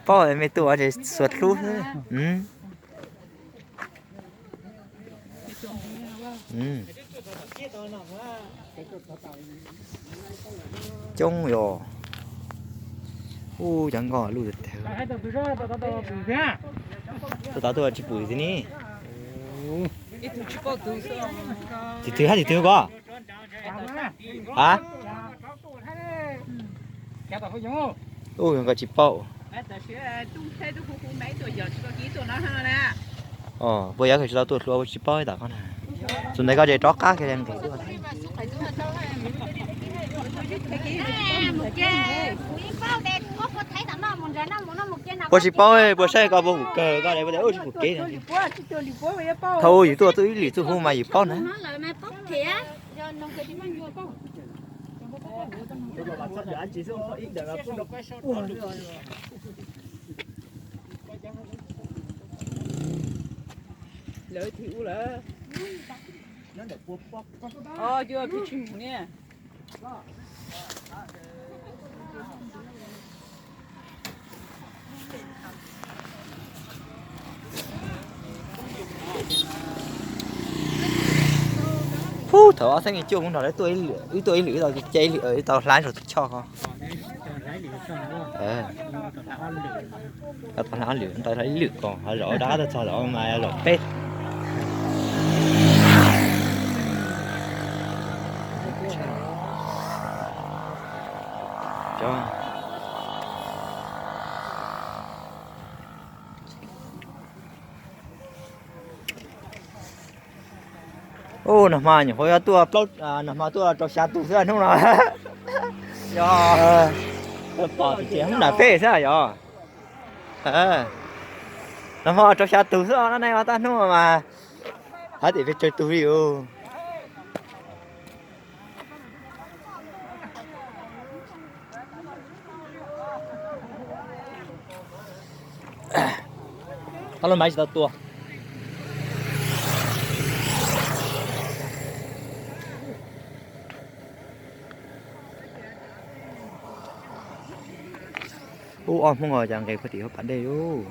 Paub me tub ua ces xuas hlub xwb. Coob yos. Ub, cov nkoj luj tiag. Tab tom tuaj tsis pum tib ni. Tim twg hab tim twg ko? A, ub, nkoj tsis paub. Puas yog koj tsis tau tuaj hluas, puas tsis paub ib tom ko na? Txus ntawd koj tseem rov qab kiag nqis tuaj. Puas tsis paub, puas saib koj puas pum kawg, koj puas tias ub tsis pum kev. Thaum yus tuaj txuj ib lwm txuj hu mas yus paub na. Lawv thim ub lawm. Os, cua pw tsis mus ne. Hub, thaum ob txheeb cuaj kuv nrog lawv tuaj ib lwm, wb tuaj ib lwm, wb tau caij ib lwm, wb tau hla ib zaug tus choj ko. Tau hla ob lwm, tau hla ib lwm ko ho zaum dab tau txog zaum mas zaum peb. Ub, nag hmo nyuam qhuav yuav tuaj plaub, nag hmo tuaj rau xya tus xwb hnub no. Yog pom tias hnub nram peb xwb yog. Nag hmo rau xya tus xwb, no nej ua tab hnub mas hab tim peb caug tus li os. Ob lub maiv tsis tau tua. Ub, ob Hmoob os, cas nqes puag tim hauv pas dej ub.